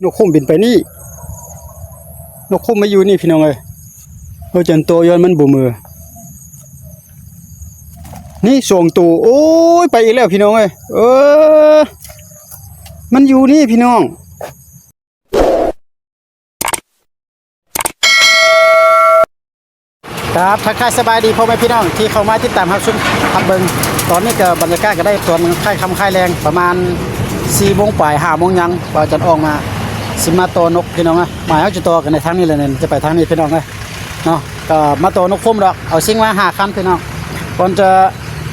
ນົກຂຸ້ມບິນໄປນີ້ ນົກຂຸ້ມມາຢູ່ນີ້ພີ່ນ້ອງເອີຍ. ເອີ ຈັນໂຕ ຍ້ອນມັນບໍ່ເມືອ ນີ້ສອງໂຕ. ໂອ້ຍ ໄປອີກແລ້ວພີ່ນ້ອງເອີຍ. ເອີ ມັນຢູ່ນີ້ພີ່ນ້ອງ. ຄັບ ທັກທາຍສະບາຍດີພໍ່ແມ່ພີ່ນ້ອງທີ່ເຂົ້າມາຕິດຕາມຮັບຊົມຮັບເບິ່ງ. ຕອນນີ້ກໍບັນຍາກາດກໍໄດ້ຕອນຄ້າຍຄ່ຳຄ້າຍແລງ ປະມານສີ່ໂມງປາຍ ຫ້າໂມງຫຍັງ ວ່າຈະອອກມາຊິມາຕໍ່ນົກພີ່ນ້ອງເອີຍ. ໝາຍເຮົາຈະຕໍ່ກັນໃນທາງນີ້ແຫຼະ ຈະໄປທາງນີ້ພີ່ນ້ອງເອີຍເນາະ. ກໍມາຕໍ່ນົກຂຸ້ມດອກ ເອົາຊິງມາຫ້າຄັນພີ່ນ້ອງ. ກ່ອນຈະ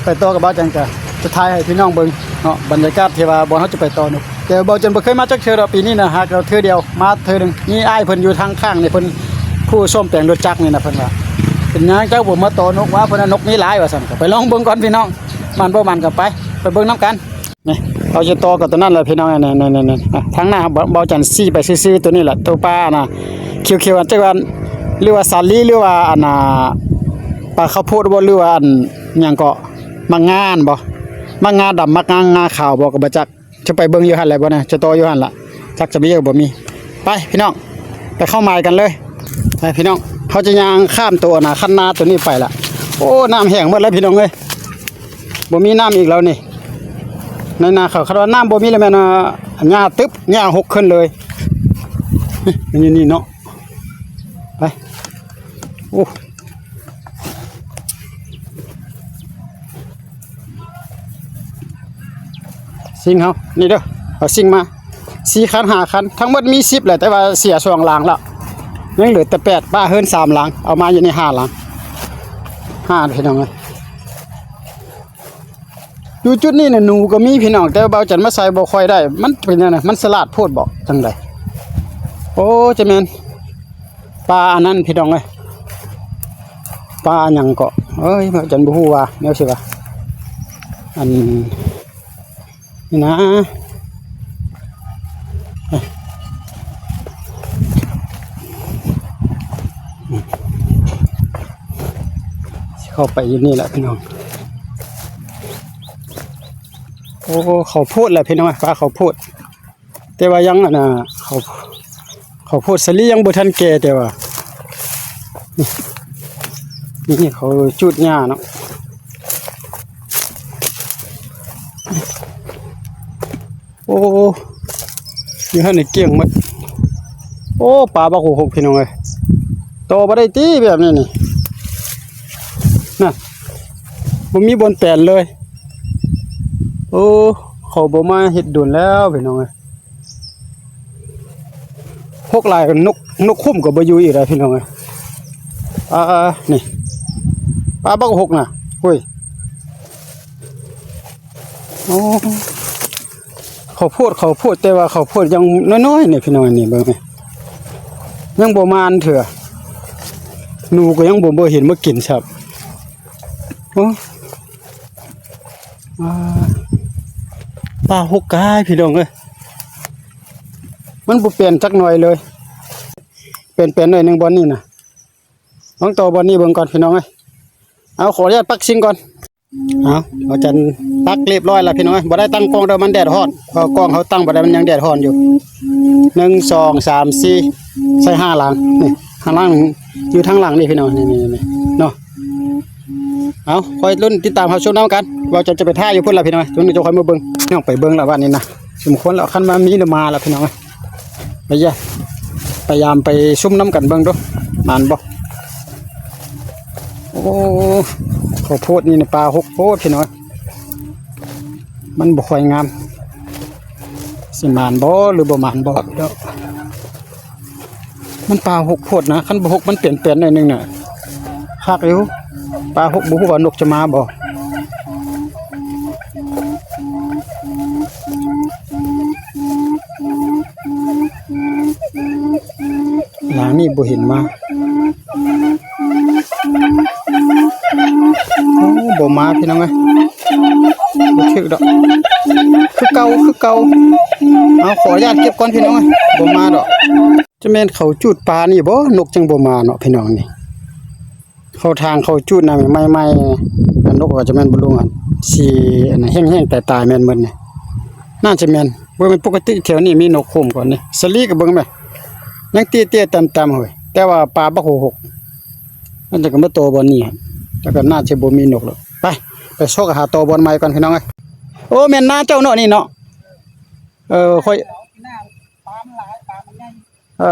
ໄປຕໍ່ກັບບ່າວຈັນ ກໍຈະຖ່າຍໃຫ້ພີ່ນ້ອງເບິ່ງເນາະ ບັນຍາກາດທີ່ວ່າບ່ອນເຮົາຈະໄປຕໍ່ນົກ. ແຕ່ບ່າວຈັນບໍ່ເຄີຍມາຈັກເທື່ອດອກ ປີນີ້ນະ ຫາກເທື່ອດຽວ ມາເທື່ອໜຶ່ງ. ມີອ້າຍເພິ່ນຢູ່ທາງຂ້າງນີ້ ເພິ່ນຜູ້ສ້ອມແປງລົດຈັກນີ້ນະ ເພິ່ນວ່າ ເປັນຫຍັງເຈົ້າບໍ່ມາຕໍ່ນົກວະ ເພິ່ນວ່ານົກມີຫຼາຍວ່າຊັ້ນ. ກໍໄປລອງເບິ່ງກ່ອນພີ່ນ້ອງ ໝານບໍ່ໝານກໍໄປ ໄປເບິ່ງນຳກັນ. ນີ້ ເຮົາຈະຕໍ່ກັບຕົວນັ້ນແຫຼະພີ່ນ້ອງ. ນີ້ໆໆ ທາງໜ້າ ບ່າວຈັນຊີ້ໄປຊື່ໆ ຕົວນີ້ແຫຼະ ຕົວປານະ ຂຽວໆ ອັນຈັກວ່າ ຫຼືວ່າສາລີ ຫຼືວ່າອັນນ່າ ປາເຂົ້າໂພດບໍ່ ຫຼືວ່າອັນຫຍັງເກາະ ໝາກງານບໍ່ ໝາກງາດຳ ໝາກງາ ງາຂາວບໍ່ ກໍບໍ່ຈັກ. ຈະໄປເບິ່ງຢູ່ຫັ້ນແຫຼະບໍ່ນະ ຈະຕໍ່ຢູ່ຫັ້ນລະ ຈັກຈະມີຫຼືບໍ່ມີ. ໄປພີ່ນ້ອງ ໄປເຂົ້າໝາຍກັນເລີຍ. ໄປພີ່ນ້ອງ ເຮົາຈະຍ່າງຂ້າມຕົວນະ ຄັນນາຕົວນີ້ໄປລະ. ໂອ້ ນ້ຳແຫ້ງໝົດແລ້ວພີ່ນ້ອງເອີຍ ບໍ່ມີນ້ຳອີກແລ້ວນີ້ ໃນນາເຂົາ. ຄັນວ່ານ້ຳບໍ່ມີແລ້ວແມ່ນ ຫຍ້າຕຶບ ຫຍ້າຫົກຂຶ້ນເລີຍ. ນີ້ ມັນຢູ່ນີ້ເນາະ ໄປ. ໂອ້ ຊິງເຮົານີ້ເດີ ເອົາຊິງມາສີ່ຄັນ ຫ້າຄັນ ທັງໝົດມີສິບແຫຼະ ແຕ່ວ່າເສຍສອງຫຼັງແລ້ວ ຍັງເຫຼືອແຕ່ແປດ ປະເຮືອນສາມຫຼັງ ເອົາມາຢູ່ນີ້ຫ້າຫຼັງ ຫ້າ ພີ່ນ້ອງເອີຍ. ຢູ່ຈຸດນີ້ນະ ໜູກໍມີພີ່ນ້ອງ ແຕ່ວ່າບ່າວຈັນມາໃສ່ບໍ່ຄ່ອຍໄດ້ ມັນເປັນຫຍັງນະ ມັນສະຫຼາດໂພດບໍ ຈັ່ງໃດ. ໂອ້ ຈະແມ່ນປາອັນນັ້ນພີ່ນ້ອງເອີຍ ປາຫຍັງເກາະ ເອີຍ ບ່າວຈັນບໍ່ຮູ້ວ່າແນວຊິວ່າ ອັນນີ້ນະ. ຊິເຂົ້າໄປຢູ່ນີ້ແຫຼະພີ່ນ້ອງ. ໂອ້ ເຂົ້າໂພດແຫຼະພີ່ນ້ອງ ປາເຂົ້າໂພດ ແຕ່ວ່າຍັງອັນນ່າ ເຂົ້າ ເຂົ້າໂພດສາລີຍັງບໍ່ທັນແກ່ ແຕ່ວ່າ ນີ້ ນີ້ເຂົາຈູດຫຍ້າເນາະ. ໂອ້ ຢູ່ຫັ້ນນີ້ກ້ຽງໝົດ. ໂອ້ ປາບັກຫົກພີ່ນ້ອງເອີຍ ຕໍ່ບໍ່ໄດ້ຕິແບບນີ້ນີ້ ນະ ບໍ່ມີບ່ອນແປນເລີຍ. ໂອ້ ເຂົາບໍ່ມາເຮັດດົນແລ້ວພີ່ນ້ອງເອີຍ. ຫົກຫຼາຍ ນົກ ນົກຂຸ້ມກໍບໍ່ຢູ່ອີກແລ້ວພີ່ນ້ອງເອີຍ. ອ່າ ນີ້ ປາບັກຫົກນະ ໂອ້ຍ. ໂອ້ ເຂົ້າໂພດ ເຂົ້າໂພດ ແຕ່ວ່າເຂົ້າໂພດຍັງນ້ອຍໆ ນີ້ພີ່ນ້ອງ ນີ້ເບິ່ງນີ້ ຍັງບໍ່ມານເທື່ອ ໜູກໍຍັງບໍ່ ບໍ່ເຫັນມາກິນຊ້ຳ. ໂອ້ ອ່າ ປາຫົກກາຍພີ່ນ້ອງເອີຍ ມັນບໍ່ແປນຈັກໜ້ອຍເລີຍ. ເປັນ ເປັນໜ້ອຍໜຶ່ງບ່ອນນີ້ນະ ລອງຕໍ່ບ່ອນນີ້ເບິ່ງກ່ອນພີ່ນ້ອງເອີຍ. ເອົາ ຂໍອະນຸຍາດປັກຊິງກ່ອນ. ເອົາ ອາຈານປັກຮຽບຮ້ອຍແລ້ວພີ່ນ້ອງເອີຍ. ບໍ່ໄດ້ຕັ້ງກ້ອງເດີ ມັນແດດຮ້ອນ ເພາະກ້ອງເຮົາຕັ້ງບໍ່ໄດ້ ມັນຍັງແດດຮ້ອນຢູ່. ໜຶ່ງ ສອງ ສາມ ສີ່ ໃສ່ຫ້າຫຼັງ ນີ້ ຫ້າຫຼັງ ຢູ່ທາງຫຼັງນີ້ພີ່ນ້ອງ ນີ້ໆໆ ເນາະ. ເອົາ ຄອຍລຸ້ນຕິດຕາມຮັບຊົມນຳກັນ ວ່າຈະ ຈະໄປຖ້າຢູ່ພຸ້ນລະພີ່ນ້ອງ. ຈຸດນີ້ຈະຄ່ອຍມາເບິ່ງ ນ້ອງໄປເບິ່ງລະບາດນີ້ນະ ສົມຄວນລະ ຄັນວ່າມີລະມາລະພີ່ນ້ອງ. ໄປຢາ ໄປຢາມໄປຊຸມນຳກັນເບິ່ງດູ ໝານບໍ່. ໂອ້ ເຂົ້າໂພດນີ້ນະ ປາຫົກໂພດພີ່ນ້ອງ ມັນບໍ່ຄ່ອຍງາມ ຊິໝານບໍ່ ຫຼືບໍ່ໝານບໍ່ດອກ. ມັນປາຫົກໂພດນະ ຄັນບໍ່ຫົກມັນເປັນແປນໜ້ອຍໜຶ່ງນະ ຄັກຢູ່. ປາຫົກ ບໍ່ຮູ້ວ່ານົກຈະມາບໍ່. ຫຼັງນີ້ບໍ່ເຫັນມາ. ໂອ້ ບໍ່ມາພີ່ນ້ອງເອີຍ ບໍ່ຖືກດອກ ຄືເກົ່າ ຄືເກົ່າ. ເອົາ ຂໍອະນຸຍາດເກັບກ່ອນພີ່ນ້ອງເອີຍ ບໍ່ມາດອກ. ຈະແມ່ນເຂົາຈູດປານີ້ບໍ່ ນົກຈຶ່ງບໍ່ມາເນາະພີ່ນ້ອງ. ນີ້ເຂົາທາງເຂົາຈູດນະ ໃໝ່ໆ ນົກກໍຈະແມ່ນບໍ່ລົງ ອັນສີອັນແຫ້ງໆ ຕາຍໆ ແມ່ນໝົດນີ້. ໜ້າຈະແມ່ນ ບໍ່ແມ່ນປົກກະຕິແຖວນີ້ມີນົກຄຸ້ມກ່ອນນີ້ ສະຫຼີກະເບິ່ງແມ ຍັງເຕ້ຍໆຕ່ຳໆເຮີ້ຍ ແຕ່ວ່າປາບັກໂຫຫົກ ມັນຈະກະມາຕໍ່ບ່ອນນີ້ ແລ້ວກະໜ້າຈະບໍ່ມີນົກແລ້ວ. ໄປ ໄປຊອກຫາຕໍ່ບ່ອນໃໝ່ກ່ອນພີ່ນ້ອງເອີຍ. ໂອ້ ແມ່ນນາເຈົ້າເນາະນີ້ເນາະ. ເອີ ຂ້ອຍ ເອີ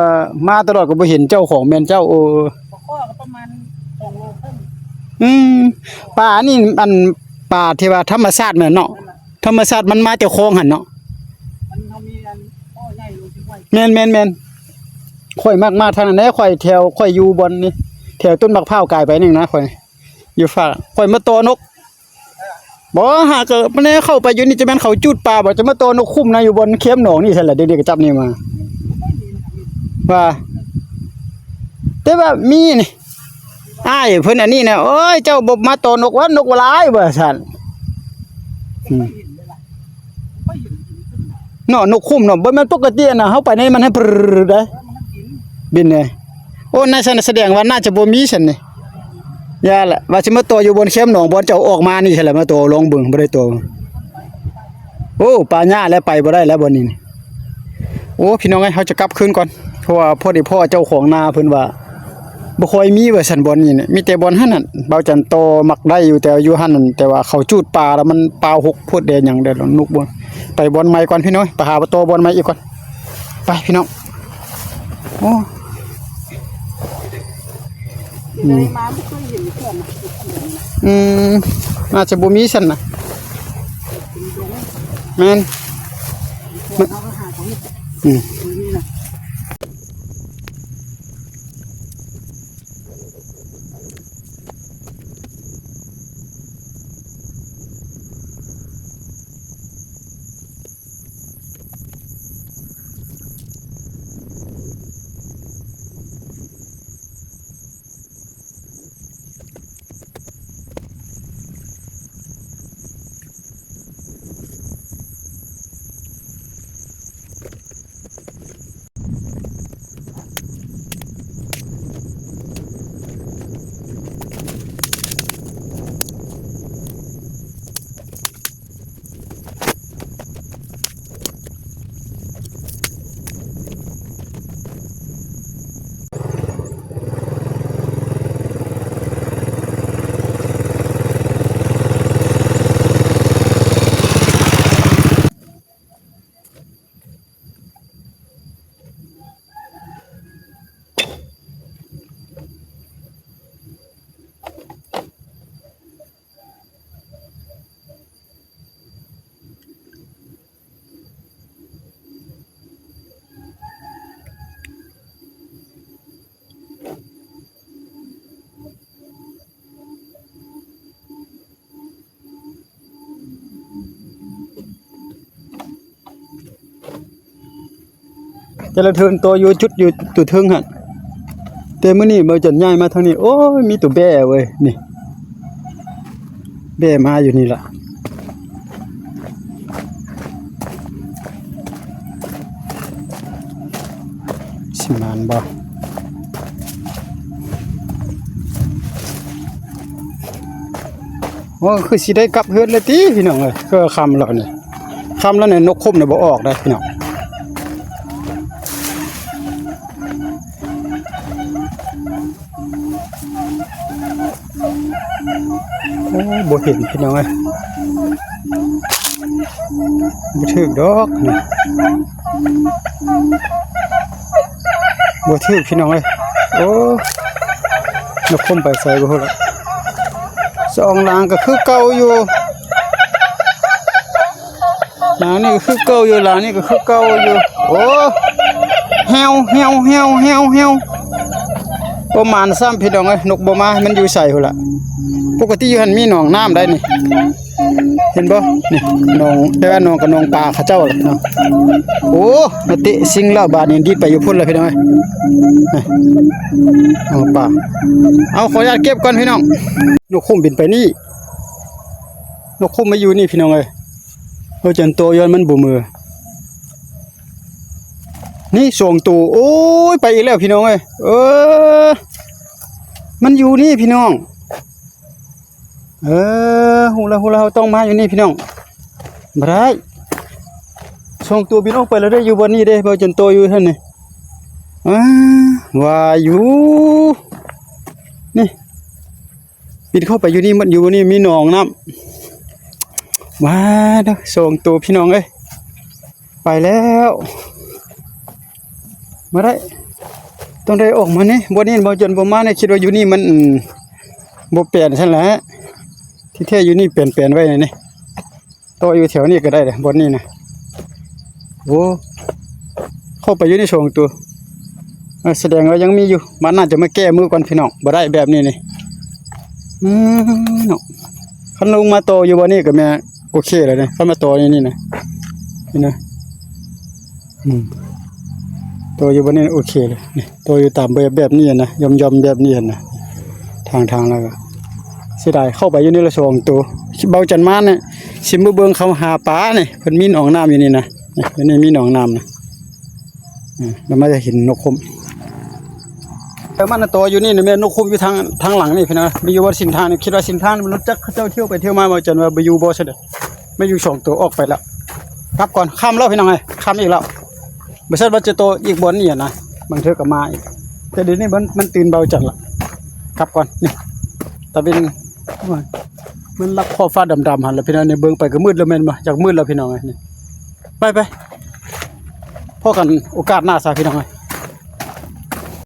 ມາຕະຫຼອດກໍບໍ່ເຫັນເຈົ້າຂອງແມ່ນເຈົ້າ. ເອີ ປານີ້ອັນ ປາທີ່ວ່າທຳມະຊາດແມ່ນເນາະ ທຳມະຊາດມັນມາແຕ່ຄອງຫັ້ນເນາະ. ແມ່ນໆໆ ຂ້ອຍມັກມາທາງນັ້ນແຫຼະ ຂ້ອຍແຖວ ຂ້ອຍຢູ່ບ່ອນນີ້ ແຖວຕົ້ນໝາກພ້າວກາຍໄປໜຶ່ງນະ ຂ້ອຍຢູ່ຟາກ ຂ້ອຍມາຕໍ່ນົກ ບໍ່ ຫາກະແນວເຂົ້າໄປຢູ່ນີ້ ຈະແມ່ນເຂົາຈູດປາບໍ່ ຈະມາຕໍ່ນົກຄຸ້ມນະ ຢູ່ບ່ອນແຄມໜອງນີ້ຊັ້ນແຫຼະ. ເດັກໆກະຈັບນີ້ມາ ວ່າ ແຕ່ວ່າມີນີ້ ອ້າຍເພິ່ນອັນນີ້ນະ ໂອ້ຍ ເຈົ້າບໍ່ມາຕໍ່ນົກຫວາ ນົກບໍ່ຫຼາຍວ່າຊັ້ນ. ອືມ ເນາະ ນົກຄຸ້ມເນາະ ບໍ່ແມ່ນປົກກະຕິນະ ເຮົາໄປໃນມັນໃຫ້ບຶດໄດ໋ ບິນເດ. ໂອ້ ນັ້ນຊັ້ນສະແດງວ່າໜ້າຈະບໍ່ມີຊັ້ນນີ້. ຢ່າລະ ວ່າຊິມາຕໍ່ຢູ່ບ່ອນແຄມໜອງ ບ່ອນເຈົ້າອອກມານີ້ຊັ້ນລະ ມາຕໍ່ລອງເບິ່ງ ບໍ່ໄດ້ຕໍ່. ໂອ້ ປ່າຫຍ້າແລ້ວ ໄປບໍ່ໄດ້ແລ້ວບ່ອນນີ້. ໂອ້ ພີ່ນ້ອງເອີຍ ເຮົາຈະກັບຄືນກ່ອນ ເພາະວ່າພໍດີພໍ້ເຈົ້າຂອງນາເພິ່ນວ່າ ບໍ່ຄ່ອຍມີວ່າຊັ້ນ ບ່ອນນີ້ນະ ມີແຕ່ບ່ອນຫັ້ນນະ ເບົາຈັນຕໍ່ມັກໄດ້ຢູ່ ແຕ່ຢູ່ຫັ້ນນັ້ນ ແຕ່ວ່າເຂົາຈູດປາແລ້ວ ມັນປາຫົກໂພດແດ່ຫຍັງແດ່ ນົກບໍ່ ໄປບ່ອນໃໝ່ກ່ອນພີ່ນ້ອງ ໄປຫາຕໍ່ບ່ອນໃໝ່ອີກກ່ອນ ໄປພີ່ນ້ອງ. ໂອ້ ອືມ ມາບໍ່ເຄີຍເຫັນເທື່ອນະ ອືມ ໜ້າຈະບໍ່ມີຊັ້ນນະ ແມ່ນ ອືມ. ແຕ່ລະເທີນໂຕຢູ່ຈຸດຢູ່ ຢູ່ເທິງຫັ້ນ ແຕ່ມື້ນີ້ເບົາຈັນຍ້າຍມາທາງນີ້ ໂອ້ຍ ມີໂຕແບ້ເວີຍ ນີ້ ແບ້ມາຢູ່ນີ້ລະ ຊິໝານບໍ່? ໂອ້ ຄືຊິໄດ້ກັບເຮືອນແລ້ວຕິພີ່ນ້ອງເອີຍ ຄືຄ່ຳແລ້ວນີ້ ຄ່ຳແລ້ວນີ້ ນົກຄຸ້ມນີ້ບໍ່ອອກເດ້ພີ່ນ້ອງ. ໂອ້ ບໍ່ເຫັນພີ່ນ້ອງເອີຍ ບໍ່ຖືກດອກນີ້ ບໍ່ຖືກພີ່ນ້ອງເອີຍ. ໂອ້ ນົກຄຸ້ມໄປໃສບໍ່ຮູ້ລະ ສອງຫຼັງກໍຄືເກົ່າຢູ່. ຫຼັງນີ້ກໍຄືເກົ່າຢູ່ ຫຼັງນີ້ກໍຄືເກົ່າຢູ່. ໂອ້ ແຮວ ແຮວ ແຮວ ແຮວ ແຮວ ບໍ່ໝານຊ້ຳພີ່ນ້ອງເອີຍ ນົກບໍ່ມາ ມັນຢູ່ໃສພຸ້ນລະ. ປົກກະຕິຢູ່ຫັ້ນມີໜອງນ້ຳໄດ໋ນີ້ ເຫັນບໍ່ ນີ້ໜອງ ແຕ່ວ່າໜອງກໍໜອງປາເຂົາເຈົ້າເນາະ. ໂອ້ ມາເຕະຊິງແລ້ວ ບາດນີ້ດີດໄປຢູ່ພຸ້ນລະພີ່ນ້ອງເອີຍ ນີ້ ເອົາປາ ເອົາ ຂໍອະນຸຍາດເກັບກ່ອນພີ່ນ້ອງ. ນົກຄຸ້ມບິນໄປນີ້ ນົກຄຸ້ມມາຢູ່ນີ້ພີ່ນ້ອງເອີຍ. ໂອ້ ຈັນໂຕ ຍ້ອນມັນບໍ່ເມືອ ນີ້ສອງໂຕ. ໂອ້ຍ ໄປອີກແລ້ວພີ່ນ້ອງເອີຍ. ເອີ ມັນຢູ່ນີ້ພີ່ນ້ອງ. ເອີ ຮູ້ແລ້ວ ຮູ້ແລ້ວ ເຮົາຕ້ອງມາຢູ່ນີ້ພີ່ນ້ອງ. ບໍ່ໄດ້ ສອງຕົວບິນອອກໄປແລ້ວເດ້ ຢູ່ບ່ອນນີ້ເດ້ ເບົາຈັນໂຕຢູ່ຫັ້ນນີ້. ອ້າ ວ່າຢູ່ ນີ້ ບິນເຂົ້າໄປຢູ່ນີ້ ມັນຢູ່ນີ້ມີໜອງນ້ຳ. ວ້າເດີ ສອງໂຕພີ່ນ້ອງເອີຍ ໄປແລ້ວ. ມາໄດ້ ຕ້ອງໄດ້ອອກມານີ້ ບ່ອນນີ້ເບົາຈັນບໍ່ມານີ້ ຄິດວ່າຢູ່ນີ້ມັນ ອືມ ບໍ່ແປນຊັ້ນແຫຼະ ທີ່ແທ້ຢູ່ນີ້ແປນໆໄວ້ນີ້. ຕໍ່ຢູ່ແຖວນີ້ກໍໄດ້ເດ້ ບ່ອນນີ້ນະ. ໂອ້ ເຂົ້າໄປຢູ່ໃນຊ່ອງໂຕ ເອີ ສະແດງວ່າຍັງມີຢູ່ ມັນໜ້າຈະມາແກ້ມືກ່ອນພີ່ນ້ອງ ບໍ່ໄດ້ແບບນີ້ນີ້. ອືມ ເນາະ ຄັນລົງມາຕໍ່ຢູ່ບ່ອນນີ້ກໍແມ່ນໂອເຄແລ້ວເດ້ ຄັນມາຕໍ່ຢູ່ນີ້ນະ ເຫັນນະ. ອືມ ຕໍ່ຢູ່ບ່ອນນີ້ໂອເຄເລີຍ ນີ້ຕໍ່ຢູ່ຕາມແບບ ແບບນີ້ນະ ຢ່ອມໆແບບນີ້ນະ ທາງ ທາງແລ້ວກໍເສຍດາຍ ເຂົ້າໄປຢູ່ນີ້ລະສອງໂຕ. ເບົາຈັນມານີ້ ຊິມາເບິ່ງເຂົາຫາປານີ້ ເພິ່ນມີໜອງນ້ຳຢູ່ນີ້ນະ ນີ້ ຢູ່ນີ້ມີໜອງນ້ຳນະ. ອືມ ແລ້ວມາຈະເຫັນນົກໂຄມ ແຕ່ມັນຕໍ່ຢູ່ນີ້ນະ ແມ່ນນົກໂຄມຢູ່ທາງ ທາງຫຼັງນີ້ພີ່ນ້ອງ. ມີຢູ່ວ່າເສັ້ນທາງນີ້ ຄິດວ່າເສັ້ນທາງນີ້ມັນຮູ້ຈັກ ເຂົາເຈົ້າທ່ຽວໄປທ່ຽວມາ ເບົາຈັນວ່າບໍ່ຢູ່ບໍ່ຊັ້ນເດ້. ມາຢູ່ສອງໂຕອອກໄປແລ້ວ ກັບກ່ອນ ຄ່ຳແລ້ວພີ່ນ້ອງເອີຍ ຄ່ຳອີກແລ້ວ. ບໍ່ຊັ້ນວ່າຈະໂຕອີກບ່ອນນີ້ນະ ບາງເທື່ອກໍມາອີກ ແຕ່ດຽວນີ້ມັນ ມັນຕື່ນເບົາຈັນລະ ກັບກ່ອນ. ນີ້ຕາເວັນ ໂອ້ຍ ມັນລັບຂອບຟ້າດຳໆຫັ້ນລະພີ່ນ້ອງ. ນີ້ເບິ່ງໄປກໍມືດແລ້ວແມ່ນບໍ່ ຢາກມືດແລ້ວພີ່ນ້ອງເອີຍ. ນີ້ ໄປໆ ພໍ້ກັນໂອກາດໜ້າຊະພີ່ນ້ອງເອີຍ.